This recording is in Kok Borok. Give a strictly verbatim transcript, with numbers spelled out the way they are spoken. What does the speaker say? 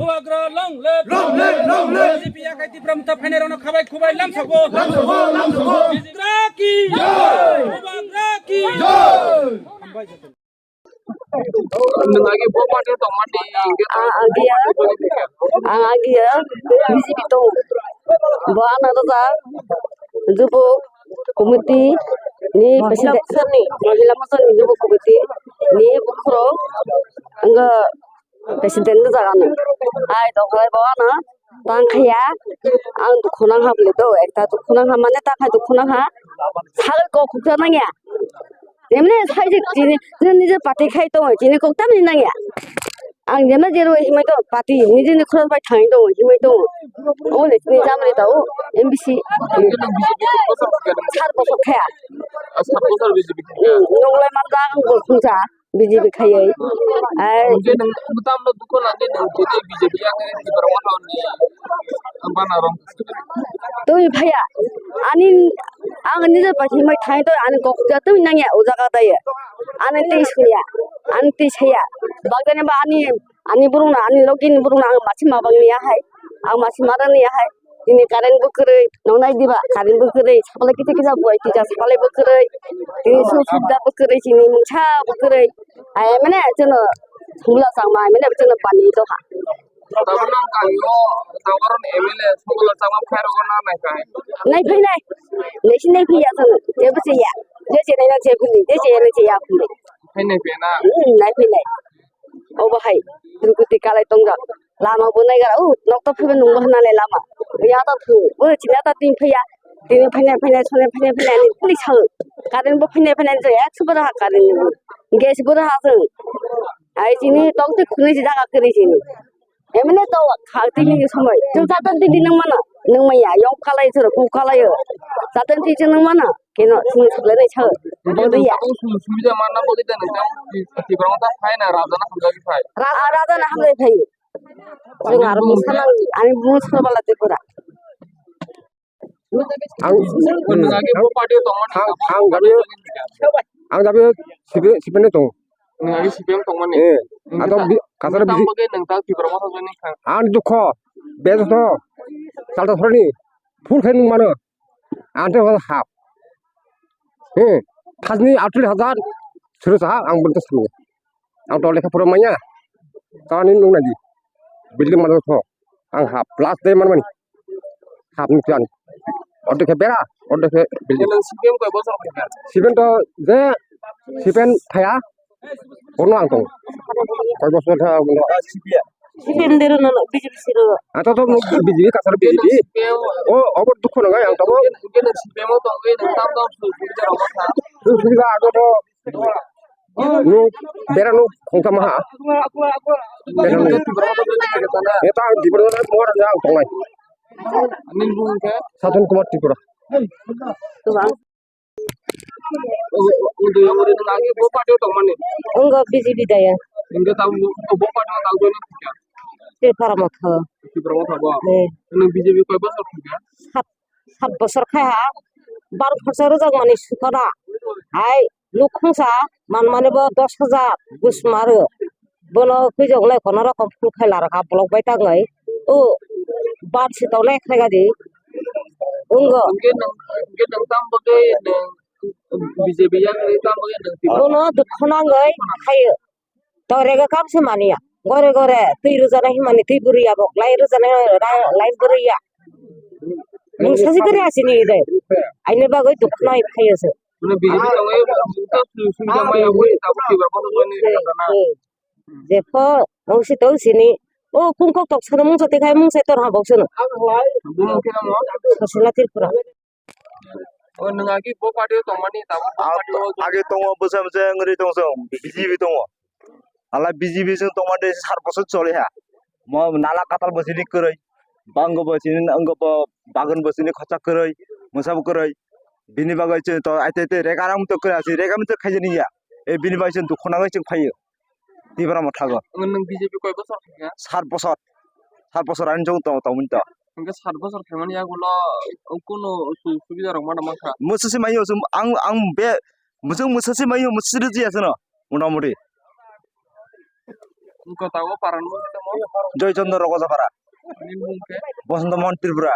Bubagra long live! Long live, long live! B J P yakai Tipra Motha phainairokno khabai khubai lamsokgo. Lamsokgo, lamsokgo! Bubagra ki jai! Bubagra ki jai! Ang agia, ang agia B J P tongo. Bo ano rwjak jubuk committee ni president, Mahila Mochani jubuk committee ni bukhurok wngkha president rwjak ano. Hai tongkha bo ano. Tang khaya, ang dukhu nang ha bole do, ekta dukhu nang ha mane ta khai dukhu nang ha, sagwi kok khuksa nang ya. Emne sai je chini, chini nije party khai tongo, chini kok tamni nang ya. Ang jemna jero himai tongo, party nije ni khorok bai thangwi tongo, himai tongo. Omo le chini jamri tao, M B C. Sat bosor khaya. Hmm, nonglai man da ang bo khungsa. B J P khaiwi. Ai. Hwnkhe nwng bwtangno dukhu nangkhe nwng tini B J P yakni Tipra Mothani bana rwng. Twi phaiya. Ani ang nijor pai himwi thangwi tong ani kok twi nangya o jaga daya. Ani twi suya. Ani twi saya. Bagdani ba ani, ani burung na ani logi ni burung na ang masi mabang niya hai. Ang masi mara niya hai. Tini current bo kwrwi, nongnai diba, current bo kwrwi, saplai kisa kisa bo ai kisa saplai bo kwrwi, tini sujak subida bo kwrwi, chini mungsa bo kwrwi. Ai mane chwngno thumla changma, ai mane chwngno pani doha. Tabuk nang kami o, tabuk M L A sujak changma khairok na nai khai. Nai phai nai, nai si nai phai ya chwngno, jebo se ya, je je nai na je phai, je je nai je ya phai. Phai nai phai na. Hmm, nai phai nai. Obo hai, Tripuri kalai tongjak. Lama bo nai gara, o, nok to phaiba nungma hwnna le lama. Ya ta thu, bo chini ta tin phaiya. Tini phainai phainai, sone phainai phainai, ani kuli sao. Current bo phainai phainai, je ek super ha current ni bo. Gas bo ha sung. Ai chini tok te khuni si jaga kiri chini. Emne to kha tini ni somoi. Chung satan tini nung mana, nung maya, yong kalai sero, ku kalai yo. Satan tini nung mana, keno sung saklai nai sao. Bo de ya. Tabuk sum sumida manna bo de nang tang ti ti brong ta phai na raja na hamjak phai. Ra-, raja na hamjak phai. Chwng aro bwsa nang, ani bwsa bala Tripura. Ang, ang, ang, ang gabi, ang gabi sibe, sibe ne tong. Nang gabi sibe tong mani. Eh, atau bi, kasar bi. Tang bagi nang tang Tripura masa jani kang. Ang dukho, bejo to, salta thorni, full khen mano. Ante wal hap. He, thajni atli hajar suru saha ang bunta sini. Ang to lekha pura manya. Tani nung nadi. Building mana to. Ang hap plus de mana mani. Hap ni pian. Order ke bera, order ke building. Nang sipen koi bosor koi ka? Sipen to je sipen thaya. Kono ang tong. Koi bosor tha ang tong. Sipen dero no B J P siro. Ato to B J P kasar B J P. O, obo dukho no ang tong. Sipen mo tong, nang tam tam su su jara mo tha. Su su ga ago to. Nuk, bera nuk, khongtham ha. Bera nuk. Eta ang Tripura mora jang tongnai. Nini bung khe? Satan Kumar Tripura. Tubang. Udu yang udu lagi bo party tongmani. Wngkha B J P daya. Hingke tamo bo party tang join kha. Tripura motha. Tripura motha bo. Eh. Nang B J P koi bosor kha? Sat bosor khai ha, baro khorsa rwjak mani sukha na. Hai, nuk khungsa man mani bo dos hajar buj maro. Bono kwijok lai kono rokom phul khai lara kha block bai tangwi. O, bar si tongnai khai gadi. Wngkha. Hingke nwng, hingke nwng tam bagwi nwng B J P yang tam bagwi nwng Tripura. Bono dukhu nangwi khaio. To rega kam se mania. Gore gore twi rwjana himani twi bwrwi ya bo. Lai rwjana lai bwrwi ya. Mungsa se kwrwi asini de. Aini bagwi dukhu nai phaio se. Mane B J P tongwi mungsa sujak maya wi tabuk kibar kono joni kana. Jepho mungsi tong sini. O kungkok tok sano mungsa tikhai mungsa tor ha bok sano. Bumung khe namo? Sasina Tripura. O nwng agi bo party o tongmani tabuk bo party o. Age tongo bwsa bwsa wngwi tong song B J P tongo. Ala B J P song tongmani sar bosor choli ha. Mo nala katal bo sini kwrwi. Bango bo sini wngkha bo bagan bo sini khorsa kwrwi. Mwsa bo kwrwi. Bini bagwi chwng to aite aite rega ram to kwrwi asi rega mito khaijani ya. E bini bagwi chwng dukhu nangwi chwng phaio. Tipra mothago. Nwng B J P koi bosor khaikha? Sat bosor. Sat bosor ani jong tong tongmani to. Hingke sat bosor khaimani yagulo kuno su-, subida rok mano mankha. Mwsasi maiyo sum ang, ang be mwsang mwsasi maiyo mwsasi rwjiyasano motamoti. Wngkha tabuk parani mung tamo? Joy Chandra Rogojapara. Nini mung khe? Bosonto Mohan Tripura.